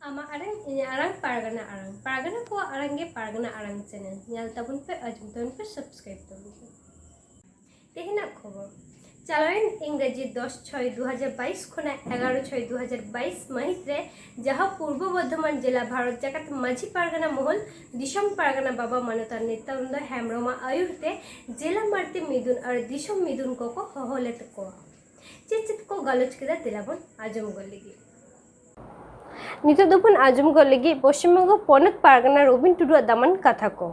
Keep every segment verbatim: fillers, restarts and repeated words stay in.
ᱟᱢᱟᱜ ᱟᱲᱟᱝ, ᱤᱧᱟᱹᱜ ᱟᱲᱟᱝ, ᱯᱟᱨᱜᱟᱱᱟ ᱟᱲᱟᱝ᱾ ᱯᱟᱨᱜᱟᱱᱟ ᱠᱚᱣᱟᱜ ᱟᱲᱟᱝ ᱜᱮ ᱯᱟᱨᱜᱟᱱᱟ ᱟᱲᱟᱝ ᱪᱮᱱᱮᱞ᱾ ᱧᱮᱞ ᱛᱟᱵᱚᱱ ᱯᱮ, ᱟᱸᱡᱚᱢ ᱛᱟᱵᱚᱱ ᱯᱮ, ᱥᱟᱵᱥᱠᱨᱟᱭᱤᱵ ᱛᱟᱵᱚᱱ ᱯᱮ᱾ ᱛᱮᱦᱮᱧᱟᱜ ᱠᱷᱚᱵᱚᱨ᱾ ᱪᱟᱞᱟᱣᱮᱱ ᱤᱝᱨᱮᱡᱤ ᱫᱚᱥ ᱪᱷᱚᱭ ᱫᱩ ᱦᱟᱡᱟᱨ ᱵᱟᱭᱤᱥ ᱠᱷᱚᱱᱟᱜ ᱮᱜᱟᱨᱚ ᱪᱷᱚᱭ ᱫᱩ ᱦᱟᱡᱟᱨ ᱵᱟᱭᱤᱥ ᱢᱟᱹᱦᱤᱛ ᱨᱮ ᱡᱟᱦᱟᱸ ᱯᱩᱨᱵᱚ ᱵᱚᱨᱫᱷᱚᱢᱟᱱ ᱡᱮᱞᱟ ᱵᱷᱟᱨᱚᱛ ᱡᱟᱠᱟᱛ ᱢᱟᱹᱡᱷᱤ ᱯᱟᱨᱜᱟᱱᱟ ᱢᱚᱦᱚᱞ ᱫᱤᱥᱚᱢ ᱯᱟᱨᱜᱟᱱᱟ ᱵᱟᱵᱟ ᱢᱟᱱᱚᱛᱟᱱ ᱱᱤᱛᱭᱟᱱᱚᱱᱫ ᱦᱮᱢᱵᱨᱚᱢᱟᱜ ᱟᱹᱭᱩᱨ ᱛᱮ ᱡᱮᱞᱟ ᱢᱟᱹᱨᱛᱤ ᱢᱤᱫᱩᱱ ᱟᱨ ᱫᱤᱥᱚᱢ ᱢᱤᱫᱩᱱ ᱠᱚᱠᱚ ᱦᱚᱦᱚ ᱞᱮᱫ ᱠᱚᱣᱟ᱾ ᱪᱮᱫ ᱪᱮᱫ ᱠᱚ ᱜᱟᱞᱚᱪ ᱠᱮᱫᱟ, ᱫᱮᱞᱟ ᱵᱚᱱ ᱟᱸᱡᱚᱢ ᱜᱚᱫ ᱞᱮᱜᱮ᱾ ᱱᱤᱛᱚᱜ ᱫᱚᱵᱚᱱ ᱟᱸᱡᱚᱢ ᱜᱚᱫ ᱞᱮᱜᱮ ᱯᱚᱥᱪᱤᱢ ᱵᱚᱝᱜᱚ ᱯᱚᱱᱚᱛ ᱯᱟᱨᱜᱟᱱᱟ ᱨᱚᱵᱤᱱ ᱴᱩᱰᱩᱣᱟᱜ ᱫᱟᱢᱟᱱ ᱠᱟᱛᱷᱟ ᱠᱚ᱾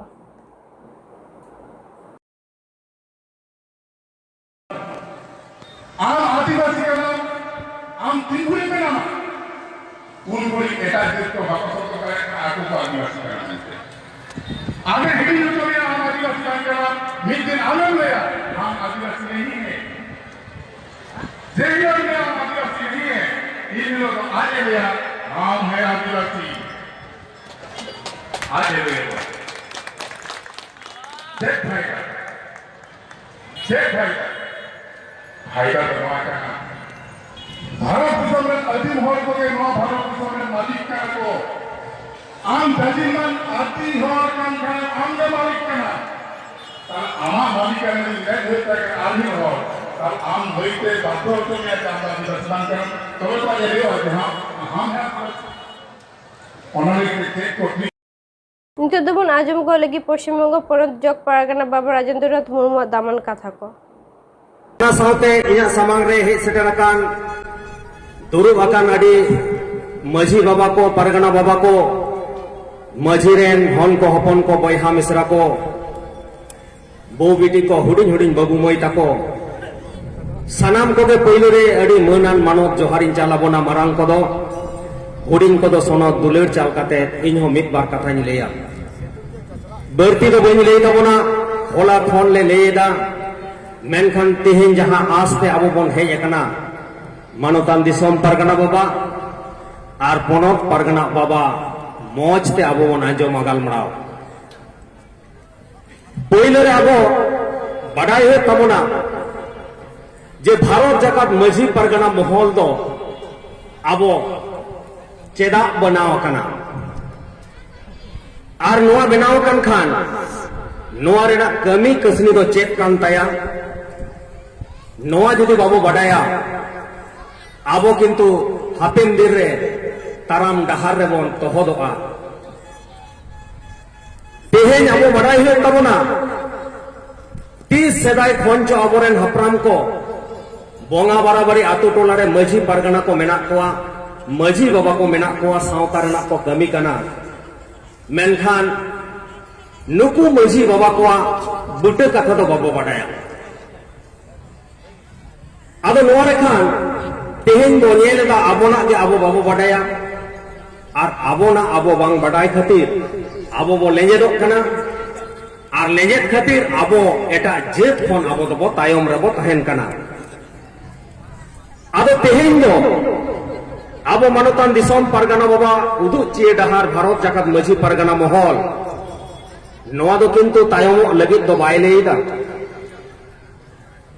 ᱟᱢ ᱟᱹᱫᱤᱵᱟᱹᱥᱤ ᱠᱟᱱᱟᱢ, ᱟᱢ ᱛᱤᱱ ᱵᱷᱳᱨᱮᱢ ᱢᱮᱱᱟᱢᱟ, ᱩᱱ ᱵᱷᱳᱨ ᱮᱴᱟᱜ ᱡᱟᱹᱛ ᱠᱚ ᱵᱟᱠᱚ ᱥᱚᱫᱚᱨ ᱫᱟᱲᱮᱭᱟᱜ ᱠᱟᱱᱟ ᱟᱠᱚ ᱠᱚ ᱟᱹᱫᱤᱵᱟᱹᱥᱤ ᱠᱟᱱᱟ ᱢᱮᱱᱛᱮ᱾ ᱟᱢᱮ ᱦᱤᱲᱤᱧ ᱦᱚᱪᱚ ᱢᱮᱭᱟ ᱟᱢ ᱟᱹᱫᱤᱵᱟᱹᱥᱤ ᱠᱟᱱ ᱜᱮᱭᱟᱢ, ᱢᱤᱫ ᱫᱤᱱ ᱟᱢᱮᱢ ᱞᱟᱹᱭᱟ ᱟᱢ ᱟᱹᱫᱤᱵᱟᱹᱥᱤ ᱱᱟᱦᱤ ᱦᱮᱸ᱾ ᱡᱮ ᱦᱤᱞᱳᱜ ᱞᱟᱹᱭᱟ ᱟᱢ ᱟᱹᱫᱤᱵᱟᱹᱥᱤ ᱱᱟᱦᱤ ᱦᱮᱸ, ᱤᱱ ᱦᱤᱞᱳᱜ ᱫᱚ ᱟᱡ ᱮ ᱞᱟᱹᱭᱟ ᱟᱢ ᱦᱮᱸ ᱟᱹᱫᱤᱵᱟᱹᱥᱤ᱾ ᱟᱡ ᱮ ᱞᱟᱹᱭᱟ ᱪᱮᱫ ᱯᱷᱟᱭᱫᱟ? ᱪᱮᱫ ᱯᱷᱟᱭᱫᱟ? ᱯᱷᱟᱭᱫᱟ ᱫᱚ ᱱᱚᱣᱟ ᱠᱟᱱᱟ, ᱵᱷᱟᱨᱚᱛ ᱫᱤᱥᱚᱢ ᱨᱮᱱ ᱟᱹᱫᱤᱢ ᱦᱚᱲ ᱠᱚᱜᱮ ᱱᱚᱣᱟ ᱵᱷᱟᱨᱚᱛ ᱫᱤᱥᱚᱢ ᱨᱮᱱ ᱢᱟᱹᱞᱤᱠ ᱠᱟᱱᱟ ᱠᱚ᱾ ᱟᱢ ᱡᱟᱹᱡᱤᱢᱟᱱ ᱟᱹᱫᱤ ᱦᱚᱲ ᱠᱟᱱ ᱠᱷᱟᱱ ᱟᱢ ᱜᱮ ᱢᱟᱹᱞᱤᱠ ᱠᱟᱱᱟ᱾ ᱛᱟᱦᱞᱮ ᱟᱢᱟᱜ ᱢᱟᱹᱞᱤᱠ ᱠᱟᱱᱟ ᱡᱩᱫᱤ ᱢᱮᱫ ᱦᱩᱭᱩᱜ ᱛᱟᱭ ᱠᱷᱟᱱ ᱟᱹᱫᱤᱢ ᱦᱚᱲ, ᱛᱟᱦᱞᱮ ᱟᱢ ᱞᱟᱹᱭᱛᱮ ᱵᱟᱫᱽᱫᱷᱚ ᱦᱚᱪᱚ ᱢᱮᱭᱟ ᱡᱮ ᱟᱢ ᱫᱚ ᱟᱹᱫᱤᱵᱟᱹᱥᱤ ᱵᱟᱝ ᱠᱟᱱᱟᱢ᱾ ᱛᱚᱵᱮ ᱛᱚ ᱟᱡ ᱮ ᱞᱟᱹᱭᱟ ᱡᱮ ᱦᱟᱸ, ᱟᱢ ᱦᱮᱸ ᱚᱱᱟ ᱞᱟᱹᱜᱤᱫ ᱛᱮ ᱪᱮᱫ ᱠᱚ ᱴᱷᱤᱠ ᱱᱤᱛᱚᱜ ᱫᱚᱵᱚᱱ ᱟᱸᱡᱚᱢ ᱜᱚᱫ ᱞᱟᱹᱜᱤᱫ ᱯᱚᱥᱪᱤᱢ ᱵᱚᱝᱜᱚ ᱯᱚᱱᱚᱛ ᱡᱚᱜᱽ ᱯᱟᱨᱜᱟᱱᱟ ᱵᱟᱵᱟ ᱨᱟᱡᱮᱱᱫᱨᱚᱱᱟᱛᱷ ᱢᱩᱨᱢᱩᱣᱟᱜ ᱫᱟᱢᱟᱱ ᱠᱟᱛᱷᱟ ᱠᱚ᱾ ᱚᱱᱟ ᱥᱟᱶᱛᱮ ᱤᱧᱟᱹᱜ ᱥᱟᱢᱟᱝ ᱨᱮ ᱦᱮᱡ ᱥᱮᱴᱮᱨ ᱟᱠᱟᱱ, ᱫᱩᱲᱩᱵ ᱟᱠᱟᱱ ᱟᱹᱰᱤ ᱢᱟᱹᱡᱷᱤ ᱵᱟᱵᱟ ᱠᱚ, ᱯᱟᱨᱜᱟᱱᱟ ᱵᱟᱵᱟ ᱠᱚ, ᱢᱟᱹᱡᱷᱤ ᱨᱮᱱ ᱦᱚᱱ ᱠᱚ, ᱦᱚᱯᱚᱱ ᱠᱚ, ᱵᱚᱭᱦᱟ ᱢᱤᱥᱨᱟ ᱠᱚ, ᱵᱟᱹᱦᱩ ᱵᱤᱴᱤ ᱠᱚ, ᱦᱩᱰᱤᱧ ᱦᱩᱰᱤᱧ ᱵᱟᱹᱵᱩ ᱢᱟᱹᱭ ᱛᱟᱠᱚ, ᱥᱟᱱᱟᱢ ᱠᱚᱜᱮ ᱯᱳᱭᱞᱳ ᱨᱮ ᱟᱹᱰᱤ ᱢᱟᱹᱱ ᱟᱱ ᱢᱟᱱᱚᱛ ᱡᱚᱦᱟᱨᱤᱧ ᱪᱟᱞ ᱟᱵᱚᱱᱟ᱾ ᱢᱟᱨᱟᱝ ᱠᱚᱫᱚ, ᱦᱩᱰᱤᱧ ᱠᱚᱫᱚ ᱥᱚᱱᱚᱛ ᱫᱩᱞᱟᱹᱲ ᱪᱟᱞ ᱠᱟᱛᱮ ᱤᱧ ᱦᱚᱸ ᱢᱤᱫ ᱵᱟᱨ ᱠᱟᱛᱷᱟᱧ ᱞᱟᱹᱭᱟ᱾ ᱵᱟᱹᱲᱛᱤ ᱫᱚ ᱵᱟᱹᱧ ᱞᱟᱹᱭ ᱛᱟᱵᱚᱱᱟ, ᱦᱚᱞᱟ ᱠᱷᱚᱱ ᱞᱮ ᱞᱟᱹᱭ ᱮᱫᱟ᱾ ᱢᱮᱱᱠᱷᱟᱱ ᱛᱮᱦᱮᱧ ᱡᱟᱦᱟᱸ ᱟᱸᱥ ᱛᱮ ᱟᱵᱚ ᱵᱚᱱ ᱦᱮᱡ ᱟᱠᱟᱱᱟ, ᱢᱟᱱᱚᱛᱟᱱ ᱫᱤᱥᱚᱢ ᱯᱟᱨᱜᱟᱱᱟ ᱵᱟᱵᱟ ᱟᱨ ᱯᱚᱱᱚᱛ ᱯᱟᱨᱜᱟᱱᱟ ᱵᱟᱵᱟ, ᱢᱚᱸᱡᱽ ᱛᱮ ᱟᱵᱚ ᱵᱚᱱ ᱟᱸᱡᱚᱢᱟ ᱜᱟᱞᱢᱟᱨᱟᱣ᱾ ᱯᱳᱭᱞᱳ ᱨᱮ ᱟᱵᱚ ᱵᱟᱰᱟᱭ ᱦᱩᱭᱩᱜ ᱛᱟᱵᱚᱱᱟ ᱡᱮ ᱵᱷᱟᱨᱚᱛ ᱡᱟᱠᱟᱛ ᱢᱟᱹᱡᱷᱤ ᱯᱟᱨᱜᱟᱱᱟ ᱢᱚᱦᱚᱞ ᱫᱚ ᱟᱵᱚ ᱪᱮᱫᱟᱜ ᱵᱮᱱᱟᱣ ᱟᱠᱟᱱᱟ, ᱟᱨ ᱱᱚᱣᱟ ᱵᱮᱱᱟᱣ ᱟᱠᱟᱱ ᱠᱷᱟᱱ ᱱᱚᱣᱟ ᱨᱮᱱᱟᱜ ᱠᱟᱹᱢᱤ ᱠᱟᱹᱥᱱᱤ ᱫᱚ ᱪᱮᱫ ᱠᱟᱱ ᱛᱟᱭᱟ, ᱱᱚᱣᱟ ᱡᱩᱫᱤ ᱵᱟᱵᱚ ᱵᱟᱰᱟᱭᱟ, ᱟᱵᱚ ᱠᱤᱱᱛᱩ ᱦᱟᱯᱮᱱ ᱫᱤᱱ ᱨᱮ ᱛᱟᱲᱟᱢ ᱰᱟᱦᱟᱨ ᱨᱮᱵᱚᱱ ᱛᱚᱦᱚᱫᱚᱜᱼᱟ᱾ ᱛᱮᱦᱮᱧ ᱟᱵᱚ ᱵᱟᱰᱟᱭ ᱦᱩᱭᱩᱜ ᱛᱟᱵᱚᱱᱟ, ᱛᱤᱥ ᱥᱮᱫᱟᱭ ᱠᱷᱚᱱ ᱪᱚ ᱟᱵᱚᱨᱮᱱ ᱦᱟᱯᱲᱟᱢ ᱠᱚ ᱵᱚᱸᱜᱟ ᱵᱟᱨᱟᱵᱟᱨᱤ ᱟᱛᱳ ᱴᱚᱞᱟ ᱨᱮ ᱢᱟᱹᱡᱷᱤ ᱯᱟᱨᱜᱟᱱᱟ ᱠᱚ ᱢᱮᱱᱟᱜ ᱠᱚᱣᱟ, ᱢᱟᱹᱡᱷᱤ ᱵᱟᱵᱟ ᱠᱚ ᱢᱮᱱᱟᱜ ᱠᱚᱣᱟ, ᱥᱟᱶᱛᱟ ᱨᱮᱱᱟᱜ ᱠᱚ ᱠᱟᱹᱢᱤ ᱠᱟᱱᱟ᱾ ᱢᱮᱱᱠᱷᱟᱱ ᱱᱩᱠᱩ ᱢᱟᱹᱡᱷᱤ ᱵᱟᱵᱟ ᱠᱚᱣᱟᱜ ᱵᱩᱴᱟᱹ ᱠᱟᱛᱷᱟ ᱫᱚ ᱵᱟᱵᱚ ᱵᱟᱰᱟᱭᱟ᱾ ᱟᱫᱚ ᱱᱚᱣᱟ ᱨᱮ ᱠᱷᱟᱱ ᱛᱮᱦᱮᱧ ᱵᱚ ᱧᱮᱞ ᱮᱫᱟ, ᱟᱵᱚᱱᱟᱜ ᱜᱮ ᱟᱵᱚ ᱵᱟᱵᱚ ᱵᱟᱰᱟᱭᱟ, ᱟᱨ ᱟᱵᱚᱱᱟᱜ ᱟᱵᱚ ᱵᱟᱝ ᱵᱟᱰᱟᱭ ᱠᱷᱟᱹᱛᱤᱨ ᱟᱵᱚ ᱵᱚ ᱞᱮᱸᱡᱮᱫᱚᱜ ᱠᱟᱱᱟ, ᱟᱨ ᱞᱮᱸᱡᱮᱫ ᱠᱷᱟᱹᱛᱤᱨ ᱟᱵᱚ ᱮᱴᱟᱜ ᱡᱟᱹᱛ ᱠᱷᱚᱱ ᱟᱵᱚ ᱫᱚᱵᱚ ᱛᱟᱭᱚᱢ ᱨᱮᱵᱚ ᱛᱟᱦᱮᱱ ᱠᱟᱱᱟ᱾ ᱟᱫᱚ ᱛᱮᱦᱮᱧ ᱫᱚ ᱟᱵᱚ ᱢᱟᱱᱚᱛᱟᱱ ᱫᱤᱥᱚᱢ ᱯᱟᱨᱜᱟᱱᱟ ᱵᱟᱵᱟ ᱩᱫᱩᱜ ᱪᱤᱭᱟᱹ ᱰᱟᱦᱟᱨ ᱵᱷᱟᱨᱚᱛ ᱡᱟᱠᱟᱛ ᱢᱟᱹᱡᱷᱤ ᱯᱟᱨᱜᱟᱱᱟ ᱢᱚᱦᱚᱞ ᱱᱚᱣᱟ ᱫᱚ ᱠᱤᱱᱛᱩ ᱛᱟᱭᱚᱢᱚᱜ ᱞᱟᱹᱜᱤᱫ ᱫᱚ ᱵᱟᱭ ᱞᱟᱹᱭ ᱮᱫᱟ᱾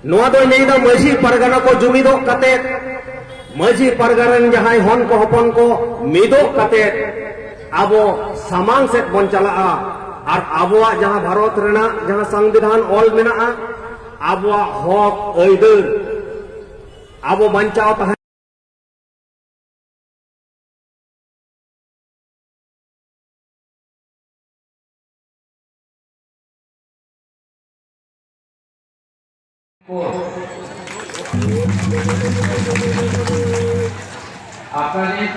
ᱱᱚᱣᱟ ᱫᱚᱭ ᱞᱟᱹᱭ ᱮᱫᱟ ᱢᱟᱹᱡᱷᱤ ᱯᱟᱨᱜᱟᱱᱟ ᱠᱚ ᱡᱩᱢᱤᱫᱚᱜ ᱠᱟᱛᱮ, ᱢᱟᱹᱡᱷᱤ ᱯᱟᱨᱜᱟᱱᱟ ᱨᱮᱱ ᱡᱟᱦᱟᱸᱭ ᱦᱚᱱ ᱠᱚ ᱦᱚᱯᱚᱱ ᱠᱚ ᱢᱤᱫᱚᱜ ᱠᱟᱛᱮ ᱟᱵᱚ ᱥᱟᱢᱟᱝ ᱥᱮᱫ ᱵᱚᱱ ᱪᱟᱞᱟᱜᱼᱟ᱾ ᱟᱨ ᱟᱵᱚᱣᱟᱜ ᱡᱟᱦᱟᱸ ᱵᱷᱟᱨᱚᱛ ᱨᱮᱱᱟᱜ ᱡᱟᱦᱟᱸ ᱥᱚᱝᱵᱤᱫᱷᱟᱱ ᱚᱞ ᱢᱮᱱᱟᱜᱼᱟ, ᱟᱵᱚᱣᱟᱜ ᱦᱚᱠ ᱟᱹᱭᱫᱟᱹᱨ ᱟᱵᱚ ᱵᱟᱧᱪᱟᱣ ᱛᱟᱦᱮᱸ আপনাদের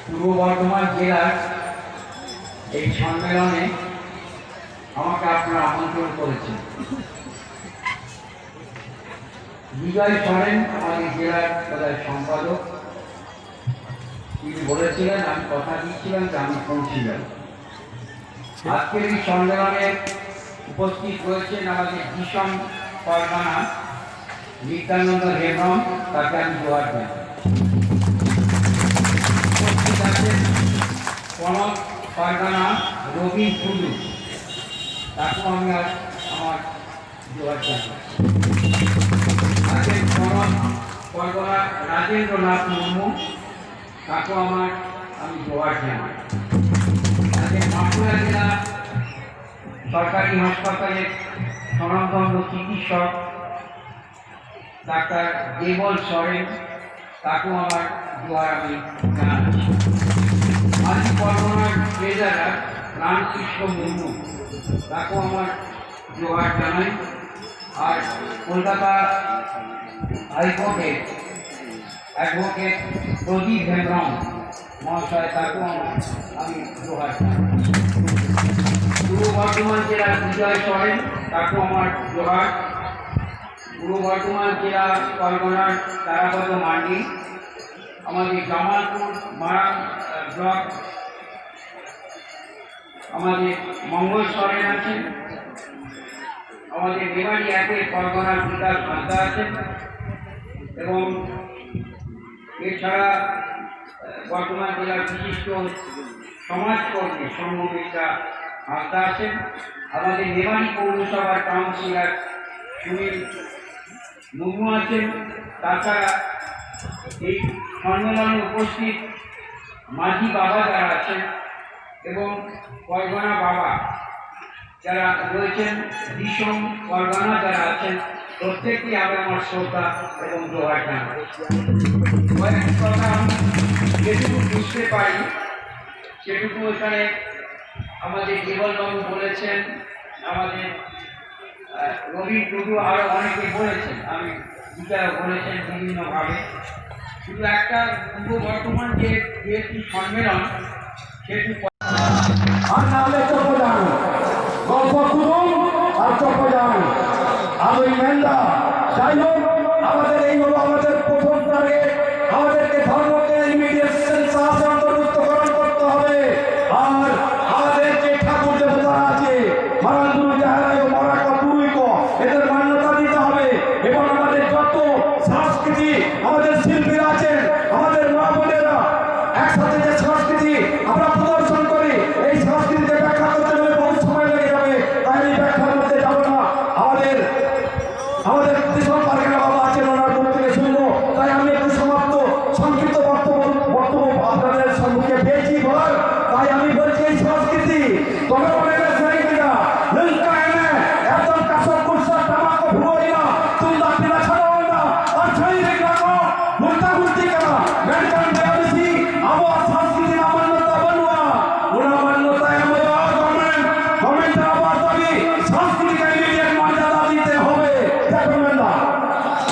পূর্ব বর্ধমান জেলার এই সম্মেলনে আমাকে আপনারা আমন্ত্রণ করেছেন। বিজয় সরেন আমাদের জেলার প্রধান সম্পাদক, তিনি বলেছিলেন, আমি কথা দিচ্ছিলাম যে আমি পৌঁছে যাব। আজকের এই সম্মেলনে উপস্থিত রয়েছেন আমাদের দিসম পরগনা নিত্যানন্দ হেমব্রম, তাকে আমি জোহার জানাই। উপস্থিত আছেন কনক পরগনা রবীন টুডু, তাকেও আমি আজ আমার জোহার জানাই। আছেন কনক পরগনা রাজেন্দ্রনাথ মুর্মু, তাকেও আমার আমি জোহার জানাই। আজকে বাঁকুড়া জেলা সরকারি হাসপাতালের স্বনামধন্য চিকিৎসক ডাক্তার দেবল সরেন, তাকেও আমার জোহার আমি জানাচ্ছি। মাঝি পরগনার ট্রেজারার রামকৃষ্ণ মুর্মু, তাকেও আমার জোহার জানাই। আর কলকাতা হাইকোর্টের অ্যাডভোকেট প্রদীপ হেমব্রম মহাশয়, তাকেও আমার আমি জোহার জানাই। পূর্ব বর্ধমান জেলার বিজয় সরেন, তাকেও আমার জোহার। পূর্ব বর্ধমান জেলা পরগনার তারাপদ মান্ডি, আমাদের জামালপুর মারাং, আহ, ব্লক, আমাদের মঙ্গল সরেন আছেন, আমাদের মেমারি একের পরগনার বিকাশ হাসদা আছেন, এবং এছাড়া, আহ, বর্ধমান জেলার বিশিষ্ট সমাজকর্মী সৌম্যমিত্রা হাসদা আছেন, আমাদের মেমারি পৌরসভার কাউন্সিলর সুনীল মুর্মু আছেন। তাছাড়া এই সম্মেলনে উপস্থিত মাঝি বাবা যারা আছেন এবং পরগনা বাবা যারা রয়েছেন, দিসম পরগনা যারা আছেন, প্রত্যেককে আমি আমার শ্রদ্ধা এবং জোহার জানাই। কয়েকটি কথা আমি যেটুকু বুঝতে পারি সেটুকু এখানে আমাদের জীবনবাবু বলেছেন, আমাদের আহ, রবি টুডু আরো অনেকে বলেছেন, আমি বিচারক বলেছেন বিভিন্নভাবে। শুধু একটা পূর্ব বর্তমান যে বিএসসি সম্মেলন, সেটি আর নাহলে চোখে যান, গল্প কুদুম আর চোখে যান। আমি মেন্দা। যাই হোক, আমাদের এই হলো আমাদের প্রথম টার্গেট। আমাদেরকে ধর্মকে ইমিডিয়েট সেন্সাসে অন্তর্ভুক্তকরণ করতে হবে। আর আমাদের যে ঠাকুর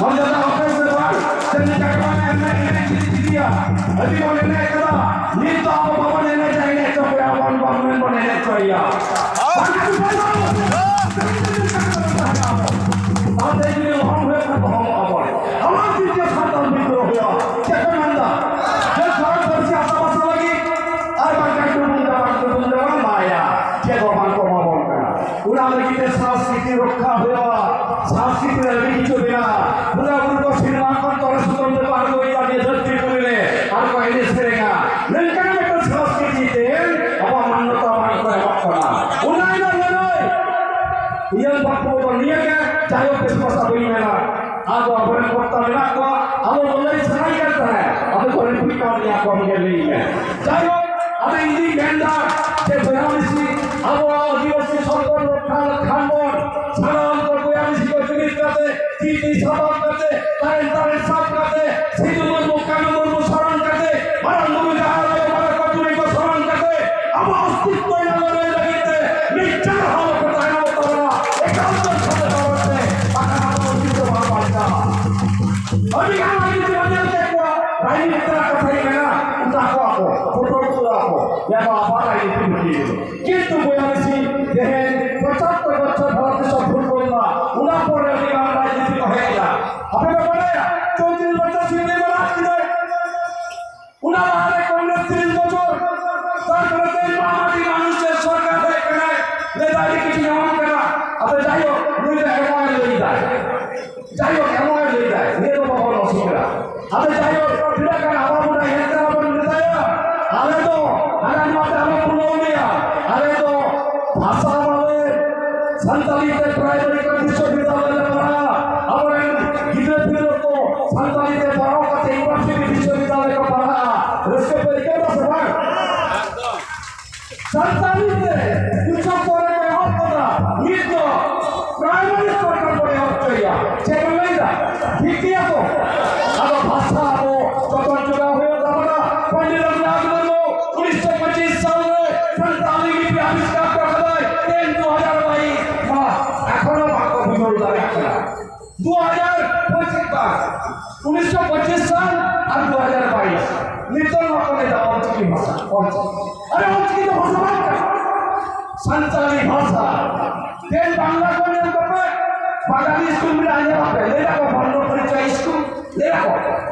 ᱟᱢ ᱡᱟᱫᱟ ᱚᱠᱚᱭ ᱥᱮ ᱵᱟᱝ? ᱥᱮ ᱱᱤᱝᱠᱟ ᱠᱚ ᱮᱱᱮᱡ, ᱮᱱᱮᱡ ᱪᱮᱫ ᱪᱤᱠᱟᱹᱭᱟ? ᱟᱹᱰᱤ ᱵᱚᱱ ᱮᱱᱮᱡ ᱠᱟᱫᱟ, ᱱᱤᱛ ᱫᱚ ᱟᱵᱚ ᱵᱟᱵᱚᱱ ᱮᱱᱮᱡᱟ, ᱮᱱᱮᱡ ᱦᱚᱪᱚ ᱠᱚᱣᱟ ᱵᱚᱱ, ᱵᱟᱵᱚᱱ ᱮᱱᱮᱡ ᱦᱚᱪᱚᱭᱮᱭᱟ᱾ ᱟᱨ ᱛᱮᱦᱮᱧ ᱡᱩᱫᱤ ᱢᱚᱦᱚᱱ ᱦᱩᱭᱩᱜ ᱠᱷᱟᱱ ᱢᱚᱦᱚᱱᱚᱜᱼᱟ ᱵᱚᱱ᱾ ᱟᱵᱚ ᱡᱩᱫᱤ ᱥᱟᱱᱛᱟᱲ ᱵᱤᱫᱽᱨᱳᱦ ᱦᱩᱭᱩᱜᱼᱟ, ᱪᱮᱫ ᱠᱚ ᱢᱮᱱᱫᱟ? ᱡᱮ ᱥᱟᱱᱛᱟᱲ ᱯᱟᱹᱨᱥᱤ ᱟᱥᱟ ᱵᱷᱟᱥᱟ ᱞᱟᱹᱜᱤᱫ ᱟᱨ ᱵᱟᱝᱠᱷᱟᱱ ᱴᱩᱰᱩ ᱫᱚ ᱵᱟᱝ, ᱴᱩᱰᱩ ᱫᱚ ᱵᱟᱝ, ᱢᱟᱭᱟ ᱪᱮᱫ ᱦᱚᱸ ᱵᱟᱝ ᱠᱚ ᱮᱢᱟ ᱵᱚᱱ ᱠᱟᱱᱟ᱾ ᱚᱱᱟ ᱞᱟᱹᱜᱤᱫ ᱛᱮ ᱥᱟᱸᱥᱠᱨᱤᱛᱤ ᱨᱚᱠᱠᱷᱟ ᱦᱩᱭᱩᱜᱼᱟ, ᱥᱟᱸᱥᱠᱨᱤᱛᱤ ᱨᱮ ᱟᱹᱰᱤ ᱠᱤᱪᱷᱩ ᱢᱮᱱᱟᱜᱼᱟ᱾ ᱵᱚᱸᱜᱟ ᱵᱩᱨᱩ ᱠᱚ ᱥᱤᱱᱮᱢᱟ ᱠᱷᱚᱱ ᱛᱚᱞᱮ ᱥᱩᱛᱟᱹᱢ ᱛᱮᱠᱚ ᱟᱬᱜᱚᱭᱮᱫᱟ ᱱᱤᱭᱟᱹ ᱫᱷᱟᱹᱨᱛᱤ ᱯᱩᱨᱤ ᱨᱮ, ᱟᱨ ᱠᱚ ᱮᱱᱮᱡ ᱥᱮᱨᱮᱧᱟ᱾ ᱢᱮᱱᱠᱷᱟᱱ ᱢᱤᱫᱴᱟᱝ ᱥᱟᱸᱥᱠᱨᱤᱛᱤ ᱛᱮ ᱟᱵᱚᱣᱟᱜ ᱢᱟᱱᱱᱚᱛᱟ ᱵᱟᱝ ᱠᱚ ᱮᱢᱚᱜ ᱠᱟᱱᱟ᱾ ᱚᱱᱟ ᱨᱮᱱᱟᱜ ᱞᱟᱹᱲᱦᱟᱹᱭ ᱤᱭᱟᱹ ᱵᱟᱠᱚ ᱫᱚ ᱱᱤᱭᱟᱹ ᱜᱮ ᱡᱟᱭᱦᱳᱠ ᱵᱮᱥ ᱵᱷᱟᱥᱟ ᱵᱟᱹᱧ ᱢᱮᱱᱟ᱾ ᱟᱫᱚ ᱟᱵᱚᱨᱮᱱ ᱵᱚᱠᱛᱟ ᱢᱮᱱᱟᱜ ᱠᱚᱣᱟ, ᱟᱵᱚ ᱵᱚᱱ ᱞᱟᱹᱭ ᱥᱟᱱᱟᱭ ᱠᱟᱱ ᱛᱟᱦᱮᱸᱫ, ᱟᱫᱚ ᱠᱚ ᱨᱤᱯᱤᱴ ᱠᱟᱣᱫᱤᱧᱟ, ᱠᱚᱢ ᱜᱮ ᱞᱟᱹᱭ ᱢᱮ᱾ ᱡᱟᱭᱦᱳᱠ, ᱟᱫᱚ ᱤᱧ ᱫᱩᱧ ᱢᱮᱱᱫᱟ ᱡᱮ ᱵᱚᱭᱦᱟ ᱢᱤᱥᱤ, ᱟᱵᱚᱣᱟᱜ ᱟᱹᱫᱤᱵᱟᱹᱥᱤ ᱥᱚᱢᱯᱚᱫ ᱨᱚᱠᱠᱷᱟ ᱞᱮᱠᱷᱟᱱ ᱵᱚᱱ ᱥᱟᱱᱟᱢ ᱠᱚ ᱵᱚᱭᱦᱟ ᱢᱤᱥᱤ ᱠᱚ ᱡᱩᱢᱤᱫ ᱠᱟᱛᱮ, ᱛᱤ ᱛᱤ ᱥᱟᱯᱟᱵ ᱠᱟᱛᱮ, ᱛᱟᱨᱮᱱ ᱛᱟᱨᱮᱱ ᱥᱟᱵ ᱠᱟᱛᱮ, ᱥᱤᱫᱩ ᱢᱩᱨᱢᱩ, ᱠᱟᱹᱱᱩ ᱢᱩᱨᱢᱩ ᱥᱚᱨᱚᱱ ᱠᱟᱛᱮ, ᱢᱟᱨᱟᱝ ᱵᱩᱨᱩ ᱡᱟᱦᱮᱨ ᱟᱭᱳ, ᱵᱟᱵᱟ ᱠᱚ ᱛᱩᱨᱩᱭ ᱠᱚ ᱥᱚᱨᱚᱱ ᱠᱟᱛᱮ, ᱟᱵᱚ ᱚᱥᱛᱤᱛᱛᱚ ᱨᱮᱱᱟᱜ ᱞᱟᱹᱲᱦᱟᱹᱭ ᱞᱟᱹᱜᱤᱫ ᱛᱮ ᱢᱤᱫ ᱪᱟᱞ ᱦᱚᱸ ᱵᱟᱠᱚ ᱛᱟᱭᱱᱚᱢᱚᱜ ᱛᱟᱵᱚᱱᱟ᱾ ᱮᱠᱟᱞ ᱛᱮ ᱥᱟᱹᱨᱤ ᱵᱟᱵᱚᱱ ᱛᱮ ᱵᱟᱠᱷᱟᱱ ᱟᱵᱚ ᱚᱥᱛᱤᱛᱛᱚ ᱵᱟᱝ ᱵᱟᱧᱪᱟᱜᱼᱟ᱾ ᱟᱹᱰᱤ ᱜᱟᱱ ᱟᱹᱰᱤ ᱡᱩᱫᱤ ᱵᱚᱱ ᱧᱮᱞ ᱠᱮᱫ ᱠᱚᱣᱟ, ᱨᱟᱡᱽᱱᱤᱛᱤ ᱨᱮᱱᱟᱜ ᱠᱟᱛᱷᱟ ᱜᱮ ᱢᱮᱱᱟᱜᱼᱟ, ᱩᱱᱠᱩ ᱟᱠᱚ ᱟᱠᱚ, ᱯᱷᱳᱴᱳ ᱠᱚ ᱟᱠᱚ, ᱡᱟᱦᱟᱸ ᱫᱚ ᱟᱵᱟᱨ ᱨᱟᱡᱽᱱᱤᱛᱤ ᱵᱷᱤᱛᱤᱨ ᱨᱮ᱾ ᱠᱤᱱᱛᱩ ᱵᱚᱭᱦᱟ ᱢᱤᱥᱤ, ᱛᱮᱦᱮᱧ ᱯᱚᱸᱪᱟᱛᱛᱚᱨ ᱵᱚᱪᱷᱚᱨ ᱵᱷᱟᱨᱚᱛ ᱫᱤᱥᱚᱢ ᱯᱷᱩᱨᱜᱟᱹᱞ ᱮᱱᱟ, ᱚᱱᱟ ᱯᱚᱨᱮ ᱟᱹᱰᱤ ᱜᱟᱱ ᱨᱟᱡᱽᱱᱤᱛᱤ ᱠᱚ ᱦᱮᱡ ᱮᱱᱟ᱾ ᱟᱯᱮ ᱯᱮ ᱵᱟᱲᱟᱭᱟ, ᱪᱚᱣᱛᱨᱤᱥ ᱵᱚᱪᱷᱚᱨ ᱥᱤᱞᱫᱟᱹ ᱢᱟᱨᱟᱡᱽ ᱠᱮᱫᱟᱭ᱾ ᱚᱱᱟ ᱞᱟᱦᱟᱨᱮ ᱠᱚᱝᱜᱨᱮᱥ ᱛᱤᱨᱤᱥ ᱵᱚᱪᱷᱚᱨ, ᱛᱟᱨᱯᱚᱨᱮ ᱛᱮᱦᱮᱧ ᱢᱟ ᱟᱹᱰᱤ ᱜᱟᱱ ᱥᱮ ᱥᱚᱨᱠᱟᱨ ᱦᱮᱡ ᱠᱟᱱᱟᱭ, ᱞᱟᱹᱭ ᱫᱟᱭ ᱟᱹᱰᱤ ᱠᱤᱪᱷᱩ ᱧᱟᱢᱚᱜ ᱠᱟᱱᱟ᱾ ᱟᱫᱚ ᱡᱟᱭᱦᱳᱠ, ᱱᱩᱭ ᱫᱚ ᱮᱢᱚᱜ ᱮ ᱞᱟᱹᱭ ᱫᱟᱭ᱾ ᱡᱟᱭᱦᱳᱠ, ᱮᱢᱚᱜ ᱮ ᱞᱟᱹᱭ ᱫᱟᱭ, ᱱᱤᱭᱟᱹ ᱫᱚ ᱵᱟᱵᱚᱱ ᱚᱥᱩᱵᱤᱫᱷᱟ᱾ ᱟᱫᱚ ᱡᱟᱭᱦᱳᱠ, ᱛᱤᱱᱟᱹᱜ ᱜᱟᱱ ᱟᱵᱚ ᱵᱚᱱ ᱦᱮᱡ ᱠᱟᱱᱟ ᱵᱚᱱ ᱢᱮᱛᱟᱭᱟ, ᱟᱞᱮ ᱫᱚ ᱦᱟᱱᱟ ᱱᱚᱣᱟ ᱛᱮ ᱟᱞᱚ ᱯᱩᱨᱟᱹᱣ ᱞᱮᱭᱟ, ᱟᱞᱮ ᱫᱚ ᱵᱷᱟᱥᱟ ᱵᱟᱞᱮ ᱥᱟᱱᱛᱟᱲᱤ ᱛᱮ ᱯᱨᱟᱭᱢᱟᱨᱤ ᱠᱷᱚᱱ ᱵᱤᱥᱥᱚᱵᱤᱫᱽᱫᱟᱞᱚᱭ ᱞᱮ ᱯᱟᱲᱦᱟᱜᱼᱟ, ᱟᱵᱚᱨᱮᱱ ᱜᱤᱫᱽᱨᱟᱹ ᱯᱤᱫᱽᱨᱟᱹ ᱠᱚ ᱥᱟᱱᱛᱟᱲᱤ ᱛᱮ ᱯᱟᱲᱦᱟᱣ ᱠᱟᱛᱮ ᱤᱭᱩᱱᱤᱵᱷᱟᱨᱥᱤᱴᱤ ᱵᱤᱥᱥᱚᱵᱤᱫᱽᱫᱟᱞᱚᱭ ᱠᱚ ᱯᱟᱲᱦᱟᱜᱼᱟ᱾ ᱨᱟᱹᱥᱠᱟᱹ ᱯᱮ ᱟᱹᱭᱠᱟᱹᱣ ᱫᱟ ᱥᱮ ᱵᱟᱝ? ᱥᱟᱱᱛᱟᱲᱤ ᱛᱮ ᱩᱪᱪᱚ ᱥᱛᱚᱨ ᱨᱮ ᱮᱦᱚᱵ ᱠᱟᱫᱟ, ᱱᱤᱛ ᱫᱚ ᱯᱨᱟᱭᱢᱟᱨᱤ ᱥᱛᱚᱨ ᱠᱷᱚᱱ ᱵᱚᱱ ᱮᱦᱚᱵ ᱦᱚᱪᱚᱭᱮᱭᱟ᱾ ᱪᱮᱫ ᱵᱚᱱ ᱞᱟᱹᱭᱫᱟ? ᱴᱷᱤᱠ ᱜᱮᱭᱟ ᱛᱚ? ᱟᱫᱚ ᱵᱷᱟᱥᱟ ᱟᱵᱚ ᱡᱚᱛᱚᱱ ᱡᱚᱜᱟᱣ ᱦᱩᱭᱩᱜ ᱛᱟᱵᱚᱱᱟ᱾ ᱯᱚᱱᱰᱤᱛ ᱨᱚᱜᱷᱩᱱᱟᱛᱷ ᱢᱩᱨᱢᱩ ᱩᱱᱤᱥᱥᱚ ᱯᱚᱸᱪᱤᱥ ᱥᱟᱞ ᱨᱮ ᱥᱟᱱᱛᱟᱲᱤ ᱞᱤᱯᱤ ᱟᱵᱤᱥᱠᱟᱨ ᱦᱚᱴᱚ ᱠᱟᱫᱟᱭ, ᱛᱮᱦᱮᱧ ᱫᱩ ᱦᱟᱡᱟᱨ ᱵᱟᱭᱤᱥ, ᱢᱟ ᱮᱠᱷᱚᱱᱳ ᱵᱟᱠᱚ ᱵᱩᱡᱷᱟᱹᱣ ᱫᱟᱲᱮᱭᱟᱜ ᱠᱟᱱᱟ᱾ ᱫᱩ ᱦᱟᱡᱟᱨ ᱯᱚᱸᱪᱤᱥ ᱵᱷᱟᱥᱟ᱾ ᱛᱮᱦᱮᱧ ᱵᱟᱝᱞᱟ ᱠᱚ ᱧᱮᱞ ᱠᱚᱯᱮ, ᱵᱟᱝᱜᱟᱞᱤ ᱥᱠᱩᱞ ᱢᱮᱱᱟᱜᱼᱟ, ᱧᱮᱞ ᱟᱯᱮ, ᱞᱟᱹᱭ ᱫᱟᱠᱚ ᱵᱚᱨᱱᱚ ᱯᱚᱨᱤᱪᱚᱭ ᱥᱠᱩᱞ, ᱞᱟᱹᱭ ᱫᱟᱠᱚ᱾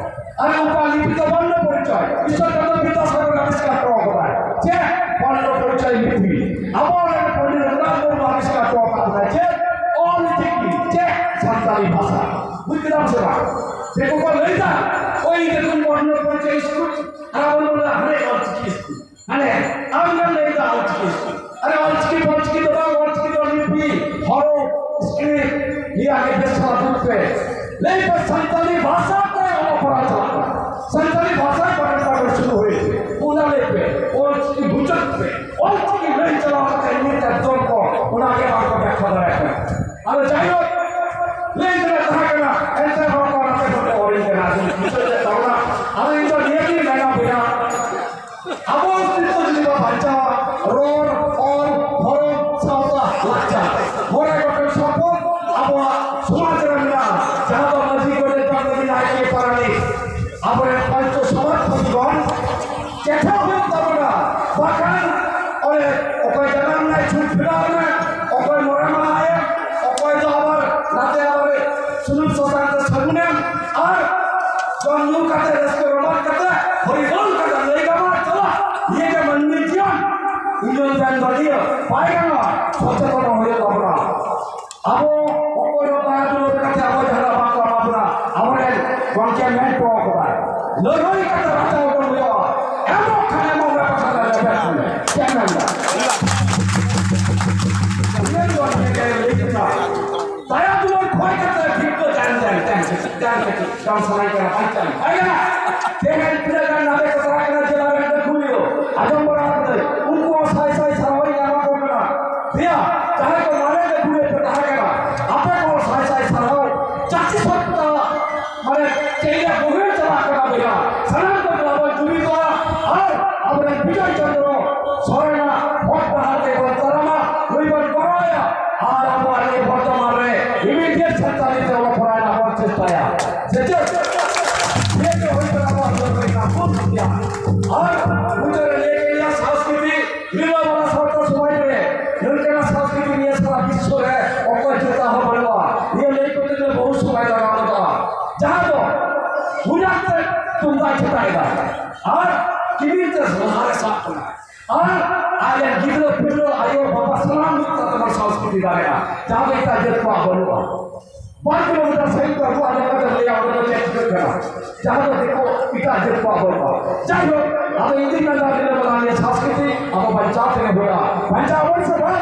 ᱟᱨ ᱩᱱᱠᱩᱣᱟᱜ ᱞᱤᱯᱤ ᱫᱚ ᱵᱚᱨᱱᱚ ᱯᱚᱨᱤᱪᱚᱭ, ᱤᱥᱚᱨ ᱪᱚᱱᱫᱨᱚ ᱵᱤᱫᱽᱫᱟᱥᱟᱜᱚᱨ ᱟᱵᱤᱥᱠᱟᱨ ᱦᱚᱴᱚ ᱠᱟᱫᱟᱭ᱾ ᱪᱮᱫ? ᱵᱚᱨᱱᱚ ᱯᱚᱨᱤᱪᱚᱭ ᱞᱤᱯᱤ᱾ ᱟᱵᱚ ᱨᱮᱱ ᱯᱚᱱᱰᱤᱛ ᱨᱚᱜᱷᱩᱱᱟᱛᱷ ᱢᱩᱨᱢᱩ ᱟᱵᱤᱥᱠᱟᱨ ᱦᱚᱴᱚ ᱠᱟᱫᱟᱭ᱾ ᱪᱮᱫ? ᱚᱞ ᱪᱤᱠᱤ᱾ ᱪᱮᱫ? ᱥᱟᱱᱛᱟᱲᱤ ᱵᱷᱟᱥᱟ᱾ ᱵᱩᱡᱽ ᱠᱮᱫᱟᱢ ᱥᱮ ᱵᱟᱝ? ᱫᱤᱠᱩ ᱠᱚ ᱞᱟᱹᱭ ᱫᱟ, ᱳᱭ ᱫᱮᱠᱷᱩᱱ ᱵᱚᱨᱱᱚ ᱯᱚᱨᱤᱪᱚᱭ ᱥᱠᱩᱞ, ᱟᱨ ᱟᱵᱚ ᱵᱚᱱ ᱞᱟᱹᱭᱟ, ᱦᱟᱱᱮ ᱚᱞ ᱪᱤᱠᱤ ᱥᱠᱩᱞ᱾ ᱟᱨᱮ, ᱟᱢ ᱜᱮᱢ ᱞᱟᱹᱭ ᱫᱟ ᱚᱞᱪᱤᱠᱤ ᱥᱠᱩᱞ᱾ ᱟᱨᱮ, ᱚᱞᱪᱤᱠᱤ, ᱚᱞᱪᱤᱠᱤ ᱫᱚ ᱵᱟᱝ, ᱚᱞᱪᱤᱠᱤ ᱫᱚ ᱞᱤᱯᱤ, ᱦᱚᱨᱚᱯ, script, ᱱᱤᱭᱟᱹ ᱜᱮ ᱵᱮᱥ ᱥᱟᱞᱟ ᱫᱩᱜ ᱯᱮ᱾ ᱞᱟᱹᱭ ᱯᱮ, ᱥᱟᱱᱛᱟᱲᱤ ᱵᱷᱟᱥᱟ ᱛᱮ ᱚᱞᱚᱜ ᱯᱟᱲᱦᱟᱣ ᱪᱟᱞᱟᱜ ᱠᱟᱱᱟ᱾ ᱥᱟᱱᱛᱟᱲᱤ ᱵᱷᱟᱥᱟ ᱯᱟᱴᱮ ᱯᱟᱴᱮ ᱥᱩᱨᱩ ᱦᱩᱭ᱾ ᱚᱱᱟ ᱞᱟᱹᱭ ᱯᱮ, ᱚᱞᱪᱤᱠᱤ ᱢᱩᱪᱟᱹᱫ ᱯᱮ᱾ ᱚᱞᱪᱤᱠᱤ ᱞᱟᱹᱭ ᱪᱟᱞᱟᱣ ᱠᱟᱛᱮ ᱱᱤᱛ ᱮᱠᱫᱚᱢ ᱠᱚ ᱚᱱᱟ ᱜᱮ ᱵᱟᱝ ᱠᱚ ᱵᱮᱠᱠᱷᱟ ᱫᱟᱲᱮᱭᱟᱜ ᱠᱟᱱᱟ᱾ ᱟᱫᱚ ᱡᱟᱭᱦᱳᱠ, ᱞᱟᱹᱭ ᱛᱮᱱᱟᱜ ᱛᱟᱦᱮᱸ ᱠᱟᱱᱟ, ᱮᱱᱛᱮ ᱨᱮᱦᱚᱸ ᱠᱚ ᱱᱟᱛᱮ ᱠᱚ ᱚᱞᱤᱧ ᱠᱟᱱᱟ᱾ ᱟᱫᱚ ᱱᱤᱛᱚᱜ ᱪᱮᱫ ᱛᱟᱵᱚᱱᱟ? ᱟᱫᱚ ᱤᱧ ᱫᱚ ᱱᱤᱭᱟᱹ ᱜᱤᱧ ᱢᱮᱱᱟ ᱵᱚᱭᱦᱟ, ᱟᱵᱚ ᱚᱥᱛᱤᱛᱛᱚ ᱡᱩᱫᱤ ᱵᱚ ᱵᱟᱧᱪᱟᱣᱟ, ᱨᱚᱲ, ᱚᱞ, ᱫᱷᱚᱨᱚᱢ, ᱥᱟᱶᱛᱟ, ᱞᱟᱠᱪᱟᱨ, ᱢᱚᱬᱮ ᱜᱚᱴᱮᱱ ᱥᱚᱯᱚᱫ ᱟᱵᱚᱣᱟᱜ ᱥᱚᱢᱟᱡᱽ ᱨᱮ ᱢᱮᱱᱟᱜᱼᱟ, ᱡᱟᱦᱟᱸ ᱫᱚ ᱢᱟᱹᱡᱷᱤ, ᱜᱚᱰᱮᱛ, ᱡᱚᱜᱽ ᱢᱟᱹᱡᱷᱤ, ᱱᱟᱭᱠᱮ, ᱯᱟᱨᱟᱱᱤᱠ, ᱟᱵᱚᱨᱮᱱ ᱯᱚᱧᱪᱚ ᱥᱚᱢᱟᱡᱽ ᱯᱟᱹᱛᱤᱜᱚᱱ ᱪᱮᱴᱷᱟ ᱦᱩᱭᱩᱜ ᱛᱟᱵᱚᱱᱟ, ᱵᱟᱠᱷᱟᱱ ᱚᱱᱮ ᱚᱠᱚᱭ ᱡᱟᱱᱟᱢ ᱱᱟᱭ ᱪᱷᱩᱛ ᱯᱷᱮᱨᱟᱣ ᱮᱱᱟ, ᱚᱠᱚᱭ ᱢᱚᱬᱮ ᱢᱟᱦᱟ ᱮᱱ, ᱚᱠᱚᱭ ᱫᱚ ᱟᱵᱟᱨ ᱱᱟᱛᱮ ᱟᱵᱟᱨ ᱥᱩᱱᱩᱢ ᱥᱟᱥᱟᱝ ᱛᱮ ᱥᱟᱹᱜᱩᱱ ᱮᱱ, ᱟᱨ ᱡᱚᱢ ᱧᱩ ᱠᱟᱛᱮ, ᱨᱟᱹᱥᱠᱟᱹ ᱨᱚᱢᱚᱡᱽ ᱠᱟᱛᱮ, ᱦᱚᱨᱤ ᱵᱚᱞ ᱠᱟᱛᱮ, ᱞᱟᱹᱭ ᱜᱟᱱᱚᱜᱼᱟ, ᱪᱟᱞᱟᱜ, ᱱᱤᱭᱟᱹ ᱜᱮ ᱢᱟᱹᱱᱢᱤ ᱡᱤᱭᱚᱱ᱾ ᱤᱧ ᱫᱚ ᱢᱮᱱ ᱫᱚ ᱱᱤᱭᱟᱹ ᱵᱟᱭ ᱜᱟᱱᱚᱜᱼᱟ, ᱥᱚᱪᱮᱛᱚᱱ ᱦᱩᱭᱩᱜ ᱛᱟᱵᱚᱱᱟ᱾ ᱟᱵᱚ ᱚᱠᱚᱭ ᱦᱚᱸ ᱫᱟᱭᱟ ᱫᱩᱞᱟᱹᱲ ᱠᱟᱛᱮ ᱟᱵᱚ ᱡᱟᱦᱟᱸ ᱵᱟᱝ ᱠᱚ ᱮᱢᱟ ᱵᱚᱱᱟ, ᱟᱵᱚᱨᱮᱱ ᱜᱚᱢᱠᱮ ᱢᱮᱱ ᱦᱚᱴᱚ ᱟᱠᱟᱫᱟᱭ, ᱞᱟᱹᱲᱦᱟᱹᱭ ᱠᱟᱛᱮ ᱵᱟᱧᱪᱟᱣ ᱵᱚᱱ ᱦᱩᱭᱩᱜᱼᱟ᱾ ᱮᱢᱚᱜ ᱠᱷᱟᱱ ᱮᱢᱚᱜ ᱢᱮ, ᱵᱟᱠᱷᱟᱱ ᱫᱚ ᱨᱮᱵᱮᱱ ᱠᱷᱟᱱ ᱪᱮᱫ ᱢᱮᱱ ᱫᱟ? ᱤᱱᱟᱹ ᱫᱚ ᱱᱤᱭᱟᱹ ᱜᱮ ᱞᱟᱹᱭ ᱠᱮᱫᱟ᱾ ᱫᱟᱭᱟ ᱫᱩᱞᱟᱹᱲ ᱠᱷᱚᱭ ᱠᱟᱛᱮ ᱵᱷᱤᱠᱟᱹ ᱛᱟᱭᱚᱢ ᱛᱟᱭᱚᱢ ᱛᱟᱭᱚᱢ ᱛᱟᱭᱚᱢ ᱛᱟᱭᱚᱢ ᱛᱟᱭᱚᱢ ᱥᱟᱱᱟᱭ ᱠᱟᱱᱟ, ᱵᱟᱧᱪᱟᱣ ᱵᱟᱭ ᱜᱟᱱᱟ᱾ ᱛᱮᱦᱮᱧ ᱛᱤᱱᱟᱹᱜ ᱜᱟᱱ ᱱᱟᱰᱮ ᱠᱚ ᱛᱟᱦᱮᱸ ᱠᱟᱱᱟ, ᱡᱮᱞᱟ ᱨᱮᱱ ᱜᱟᱹᱠᱷᱩᱲᱤᱭᱟᱹ, ᱟᱸᱡᱚᱢ ᱵᱟᱲᱟ ᱠᱟᱫᱟᱹᱧ, ᱩᱱᱠᱩ ᱦᱚᱸ ᱥᱟᱭ ᱥᱟᱭ ᱥᱟᱨᱦᱟᱣ ᱤᱧ ᱮᱢᱟ ᱠᱚ ᱠᱟᱱᱟ᱾ ᱫᱮᱭᱟ, ᱡᱟᱦᱟᱸᱭ ᱠᱚ ᱢᱟᱨᱮ ᱜᱟᱹᱠᱷᱩᱲᱤᱭᱟᱹ ᱯᱮ ᱛᱟᱦᱮᱸ ᱠᱟᱱᱟ, ᱟᱯᱮ ᱠᱚ ᱦᱚᱸ ᱥᱟᱭ ᱥᱟᱭ ᱥᱟᱨᱦᱟᱣ᱾ ᱪᱟᱹᱥᱤ ᱥᱚᱛᱛᱟ, ᱢᱟᱱᱮ, ᱪᱮᱫ ᱤᱧ ᱞᱟᱹᱭᱟ, ᱵᱚᱦᱮᱞ ᱪᱟᱞᱟᱜ ᱠᱟᱱᱟ ᱵᱚᱭᱦᱟ᱾ ᱥᱟᱱᱟᱢ ᱠᱚ ᱵᱚᱱ ᱡᱩᱢᱤᱫᱚᱜᱼᱟ ᱟᱨ ᱟᱵᱚᱨᱮᱱ ᱵᱤᱡᱚᱭ ᱪᱚᱱᱫᱨᱚ ᱥᱚᱨᱮᱱᱟᱜ ᱦᱚᱨ ᱰᱟᱦᱟᱨ ᱛᱮ ᱵᱚᱱ ᱛᱟᱲᱟᱢᱟ, ᱱᱩᱭ ᱵᱚᱱ ᱜᱚᱲᱚ ᱟᱭᱟ ᱟᱨ ᱟᱵᱚᱣᱟᱜ ᱱᱤᱭᱟᱹ ᱵᱚᱨᱛᱚᱢᱟᱱ ᱨᱮ immediate ᱥᱟᱱᱛᱟᱲᱤ ᱛᱮ ᱚᱞᱚᱜ ᱯᱟᱲᱦᱟᱣ ᱨᱮᱱᱟᱜ ᱵᱚᱱ ᱪᱮᱥᱴᱟᱭᱟ᱾ ᱥᱮ ᱪᱮᱫ? ᱱᱤᱭᱟᱹ ᱜᱮ ᱦᱩᱭ ᱠᱟᱱᱟ ᱟᱵᱚᱣᱟᱜ ᱫᱚᱨᱠᱟᱨ ᱨᱮᱱᱟᱜ ᱵᱚᱱ ᱠᱩᱥᱤᱭᱟ᱾ ᱟᱨ ᱢᱩᱪᱟᱹᱫ ᱨᱮ ᱱᱤᱭᱟᱹ ᱜᱮ ᱞᱟᱹᱭᱟ, ᱥᱟᱝᱥᱠᱨᱤᱛᱤ ᱱᱤᱨᱢᱟᱞ ᱥᱟᱶᱛᱟ ᱥᱚᱢᱟᱡᱽ ᱨᱮ ᱱᱚᱝᱠᱟᱱ ᱫᱟᱲᱮᱭᱟᱜᱼᱟ, ᱡᱟᱦᱟᱸ ᱫᱚ ᱮᱴᱟᱜ ᱡᱟᱹᱛ ᱠᱚᱣᱟᱜ ᱵᱟᱹᱱᱩᱜᱼᱟ᱾ ᱵᱟᱨ ᱠᱤᱞᱳᱢᱤᱴᱟᱨ ᱥᱟᱺᱜᱤᱧ ᱠᱷᱚᱱ ᱟᱵᱚᱣᱟᱜ ᱡᱟᱭᱜᱟ ᱛᱮ ᱞᱟᱹᱭᱟ, ᱚᱸᱰᱮ ᱫᱚ ᱪᱮᱫ ᱪᱤᱠᱟᱹᱜ ᱠᱟᱱᱟ, ᱡᱟᱦᱟᱸ ᱫᱚ ᱫᱤᱠᱩ ᱮᱴᱟᱜ ᱡᱟᱹᱛ ᱠᱚᱣᱟᱜ ᱵᱟᱹᱱᱩᱜᱼᱟ᱾ ᱡᱟᱭᱦᱳᱠ, ᱟᱫᱚ ᱤᱧ ᱫᱩᱧ ᱢᱮᱱᱫᱟ, ᱨᱤᱞᱟᱹᱢᱟᱞᱟ ᱱᱤᱭᱟᱹ ᱥᱚᱝᱥᱠᱨᱤᱛᱤ ᱟᱵᱚ ᱵᱟᱧᱪᱟᱣ ᱛᱮᱜᱮ ᱦᱩᱭᱩᱜᱼᱟ᱾ ᱵᱟᱧᱪᱟᱣ ᱟᱵᱚᱱ ᱥᱮ ᱵᱟᱝ?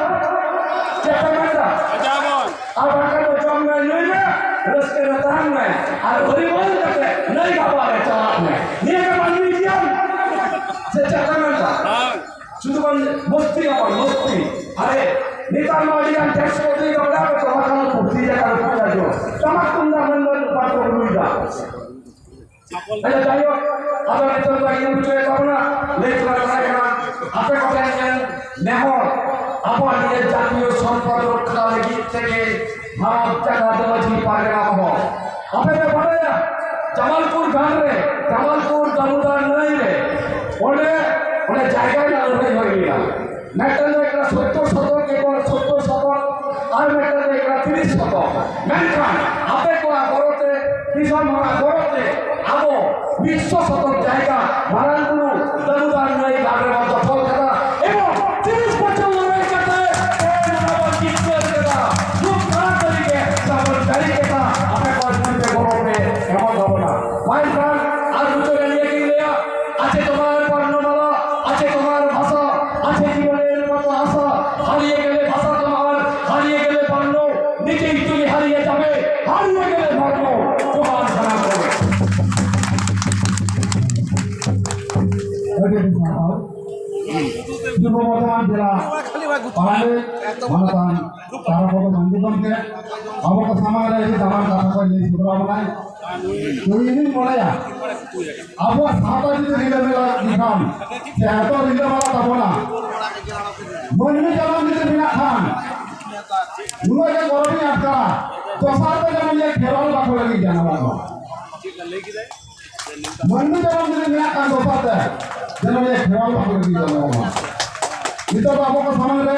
ᱪᱮᱫ ᱯᱮ ᱢᱮᱱᱫᱟ? ᱵᱟᱧᱪᱟᱣ ᱟᱵᱚᱱ᱾ ᱟᱨ ᱵᱟᱝᱠᱷᱟᱱ ᱫᱚ ᱡᱚᱢ ᱢᱮ, ᱧᱩᱭ ᱢᱮ, ᱨᱟᱹᱥᱠᱟᱹ ᱨᱮ ᱛᱟᱦᱮᱱ ᱢᱮ, ᱟᱨ ᱦᱚᱨᱤᱵᱚᱞ ᱠᱟᱛᱮ ᱱᱟᱹᱭ ᱜᱟᱰᱟ ᱨᱮ ᱪᱟᱞᱟᱜ ᱢᱮ᱾ ᱱᱤᱭᱟᱹ ᱜᱮ ᱢᱟᱹᱱᱢᱤ ᱡᱤᱭᱚᱱ᱾ ᱥᱮ ᱪᱮᱫ ᱯᱮ ᱢᱮᱱᱫᱟ? ᱦᱮᱸ᱾ ᱥᱩᱫᱷᱩ ᱵᱚᱱ ᱢᱚᱥᱛᱤ ᱟᱵᱚᱱ, ᱢᱚᱥᱛᱤ᱾ ᱟᱨᱮ, ᱱᱮᱛᱟᱨ ᱢᱟ ᱟᱹᱰᱤ ᱜᱟᱱ ᱴᱮᱠᱥ ᱠᱚ ᱤᱫᱤᱭᱮᱫᱟ, ᱚᱱᱟ ᱠᱚ ᱪᱟᱵᱟ ᱠᱟᱱᱟ, ᱯᱩᱛᱷᱤ ᱡᱟᱭᱜᱟ ᱨᱮ ᱯᱩᱡᱟᱹ ᱡᱚ᱾ ᱴᱟᱢᱟᱠ ᱛᱩᱢᱫᱟᱜ ᱢᱮᱱ ᱫᱚ ᱵᱟᱠᱚ ᱨᱩᱭᱮᱫᱟ᱾ ᱟᱪᱪᱷᱟ, ᱡᱟᱭᱦᱳᱠ, ᱟᱫᱚ ᱱᱤᱛᱚᱜ ᱫᱚ ᱤᱧ ᱵᱩᱡᱷᱟᱹᱣᱮᱫ ᱛᱟᱵᱚᱱᱟ, ᱞᱟᱹᱭ ᱛᱚᱨᱟ ᱠᱟᱱᱟ, ᱟᱯᱮ ᱠᱚᱴᱷᱮᱱ ᱤᱧᱟᱹᱜ ᱱᱮᱦᱚᱨ, ᱟᱵᱚᱣᱟᱜ ᱱᱤᱭᱟᱹ ᱡᱟᱛᱤᱭᱚ ᱥᱚᱢᱯᱚᱫ ᱨᱚᱠᱷᱟ ᱞᱟᱹᱜᱤᱫ ᱛᱮᱜᱮ ᱵᱷᱟᱨᱚᱛ ᱡᱟᱠᱟᱛ ᱢᱟᱹᱡᱷᱤ ᱯᱟᱨᱜᱟᱱᱟ ᱢᱚᱦᱚᱞ᱾ ᱟᱯᱮ ᱯᱮ ᱵᱟᱰᱟᱭᱟ, ᱡᱟᱢᱟᱞᱯᱩᱨ ᱜᱷᱟᱴ ᱨᱮ, ᱡᱟᱢᱟᱞᱯᱩᱨ ᱫᱟᱢᱳᱫᱚᱨ ᱱᱟᱹᱭ ᱨᱮ, ᱚᱸᱰᱮ, ᱚᱸᱰᱮ ᱡᱟᱭᱜᱟ ᱨᱮᱱᱟᱜ ᱞᱟᱹᱲᱦᱟᱹᱭ ᱦᱩᱭ ᱞᱮᱱᱟ᱾ ᱢᱤᱫᱴᱟᱝ ᱫᱚ ᱦᱩᱭᱩᱜ ᱠᱟᱱᱟ ᱥᱳᱛᱛᱳᱨ ᱥᱚᱛᱚᱠ, ᱮᱠᱚᱨ ᱥᱳᱛᱛᱳᱨ ᱥᱚᱛᱚᱠ, ᱟᱨ ᱢᱤᱫᱴᱟᱝ ᱫᱚ ᱦᱩᱭᱩᱜ ᱠᱟᱱᱟ ᱛᱤᱨᱤᱥ ᱥᱚᱛᱚᱠ᱾ ᱢᱮᱱᱠᱷᱟᱱ ᱟᱯᱮ ᱠᱚᱣᱟᱜ ᱜᱚᱲᱚ ᱛᱮ, ᱫᱤᱥᱚᱢ ᱦᱚᱲᱟᱜ ᱜᱚᱲᱚ ᱛᱮ ᱟᱵᱚ ᱢᱤᱫ ᱥᱚ ᱥᱚᱛᱚᱠ ᱡᱟᱭᱜᱟ ᱢᱟᱨᱟᱝ ᱵᱩᱨᱩ ᱫᱟᱢᱳᱫᱚᱨ ᱱᱟᱹᱭ ᱜᱷᱟᱴ ᱨᱮᱵᱚᱱ ᱫᱚᱠᱷᱚᱞ ᱠᱟᱫᱟ ᱮᱵᱚᱝ ᱛᱤᱨᱤᱥ ᱵᱚᱪᱷᱚᱨ ᱞᱟᱹᱲᱦᱟᱹᱭ ᱠᱟᱛᱮ ᱛᱮᱦᱮᱧ ᱱᱚᱣᱟ ᱵᱚᱱ ᱡᱤᱛᱠᱟᱹᱨ ᱠᱮᱫᱟ᱾ ᱫᱩᱠ ᱛᱟᱲᱟᱛᱟᱲᱤ ᱜᱮ ᱛᱟᱵᱚᱱ ᱡᱟᱹᱨᱤ ᱠᱮᱫᱟ᱾ ᱟᱯᱮ ᱠᱚᱣᱟᱜ ᱡᱩᱫᱤ ᱯᱮ ᱜᱚᱲᱚ ᱯᱮ ᱮᱢᱟ ᱛᱟᱵᱚᱱᱟ᱾ ᱢᱮᱱᱠᱷᱟᱱ ᱟᱨ ᱢᱩᱪᱟᱹᱫ ᱨᱮ ᱱᱤᱭᱟᱹ ᱜᱤᱧ ᱞᱟᱹᱭᱟ, আছে তোমার বর্ণমালা, আছে তোমার ভাষা, আছে জীবনের মতো আশা। হারিয়ে গেলে ভাষা তোমার, হারিয়ে গেলে বর্ণ, নিজেই তুমি হারিয়ে যাবে, হারিয়ে গেলে ধর্ম তোমার হারাবে। ᱟᱹᱰᱤ ᱟᱹᱰᱤ ᱥᱟᱨᱦᱟᱣ᱾ ᱯᱩᱨᱵᱚ ᱵᱚᱨᱫᱷᱚᱢᱟᱱ ᱡᱮᱞᱟ ᱯᱟᱲᱟᱢᱤ ᱢᱟᱱᱚᱛᱟᱱ ᱛᱟᱨᱟᱯᱚᱫ ᱢᱟᱱᱰᱤ ᱜᱚᱢᱠᱮ ᱟᱵᱚ ᱠᱚ ᱥᱟᱢᱟᱝ ᱨᱮ ᱟᱹᱰᱤ ᱫᱟᱢᱟᱱ ᱠᱟᱛᱷᱟ ᱠᱚᱭ ᱞᱟᱹᱭ ᱥᱚᱫᱚᱨ ᱟᱵᱚᱱᱟᱭ᱾ ᱛᱚ ᱤᱧᱤᱧ ᱢᱚᱱᱮᱭᱟ, ᱟᱵᱚᱣᱟᱜ ᱥᱟᱶᱛᱟ ᱡᱩᱫᱤ ᱨᱤᱞᱟᱹᱢᱟᱞᱟ ᱞᱮᱠᱷᱟᱱ, ᱥᱮ ᱮᱛᱚ ᱨᱤᱞᱟᱹᱢᱟᱞᱟ ᱛᱟᱵᱚᱱᱟ, ᱢᱟᱹᱱᱢᱤ ᱡᱟᱱᱟᱢ ᱡᱩᱫᱤ ᱢᱮᱱᱟᱜ ᱠᱷᱟᱱ, ᱱᱩᱱᱟᱹᱜ ᱜᱮ ᱜᱚᱨᱚᱵᱤᱧ ᱟᱴᱠᱟᱨᱟ, ᱫᱚᱥᱟᱨ ᱛᱮ ᱡᱮᱢᱚᱱ ᱤᱭᱟᱹ ᱠᱷᱮᱨᱣᱟᱞ ᱵᱟᱠᱚ ᱞᱟᱹᱜᱤᱫ ᱡᱟᱱᱟᱢᱚᱜ ᱢᱟ᱾ ᱢᱟᱹᱱᱢᱤ ᱡᱟᱱᱟᱢ ᱡᱩᱫᱤ ᱢᱮᱱᱟᱜ ᱠᱷᱟᱱ, ᱫᱚᱥᱟᱨ ᱛᱮ ᱡᱮᱢᱚᱱ ᱤᱭᱟᱹ ᱠᱷᱮᱨᱣᱟᱞ ᱵᱟᱠᱚ ᱞᱟᱹᱜᱤᱫ ᱡᱟᱱᱟᱢᱚᱜ ᱢᱟ᱾ ᱱᱤᱛᱚᱜ ᱫᱚ ᱟᱵᱚ ᱠᱚ ᱥᱟᱢᱟᱝ ᱨᱮ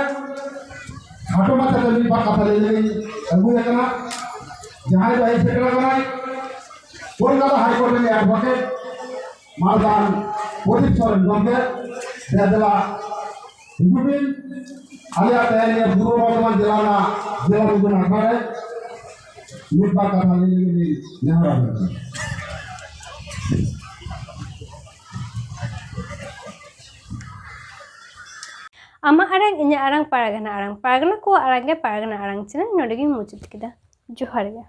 ᱠᱷᱟᱴᱚ ᱢᱟᱪᱷᱟ ᱛᱮ ᱢᱤᱫ ᱵᱟᱨ ᱠᱟᱛᱷᱟ ᱞᱟᱹᱭ ᱞᱟᱹᱜᱤᱫ ᱟᱹᱜᱩ ᱟᱠᱟᱱᱟ᱾ ᱡᱟᱦᱟᱸᱭ ᱫᱚ ᱦᱮᱡ ᱥᱮᱴᱮᱨ ᱟᱠᱟᱱᱟᱭ, ᱠᱳᱞᱠᱟᱛᱟ ᱦᱟᱭ ᱠᱳᱨᱴ ᱨᱤᱱᱤᱡ ᱮᱰᱵᱷᱚᱠᱮᱴ ᱢᱟᱱᱚᱛᱟᱱ ᱯᱨᱚᱫᱤᱯ ᱥᱚᱨᱮᱱ ᱜᱚᱢᱠᱮ, ᱫᱮᱞᱟ ᱫᱮᱞᱟ ᱦᱤᱡᱩᱜ ᱵᱤᱱ᱾ ᱟᱞᱮᱭᱟᱜ ᱛᱮᱦᱮᱧ ᱱᱤᱭᱟᱹ ᱯᱩᱨᱵᱚ ᱵᱚᱨᱫᱷᱚᱢᱟᱱ ᱡᱮᱞᱟ ᱨᱮᱱᱟᱜ ᱡᱮᱞᱟ ᱵᱤᱫᱩᱱ ᱟᱠᱷᱲᱟ ᱨᱮ ᱢᱤᱫ ᱵᱟᱨ ᱠᱟᱛᱷᱟ ᱞᱟᱹᱭ ᱞᱟᱹᱜᱤᱫ ᱞᱤᱧ ᱱᱮᱦᱚᱨ ᱟᱵᱮᱱ ᱠᱟᱱᱟ᱾ ᱟᱢᱟᱜ ᱟᱲᱟᱝ, ᱤᱧᱟᱹᱜ ᱟᱲᱟᱝ, ᱯᱟᱨᱜᱟᱱᱟ ᱟᱲᱟᱝ, ᱯᱟᱨᱜᱟᱱᱟ ᱠᱚᱣᱟᱜ ᱟᱲᱟᱝ ᱜᱮ ᱯᱟᱨᱜᱟᱱᱟ ᱟᱲᱟᱝ ᱪᱮᱱᱮᱞ᱾ ᱱᱚᱰᱮ ᱜᱤᱧ ᱢᱩᱪᱟᱹᱫ ᱠᱮᱫᱟ᱾ ᱡᱚᱦᱟᱨ ᱜᱮ᱾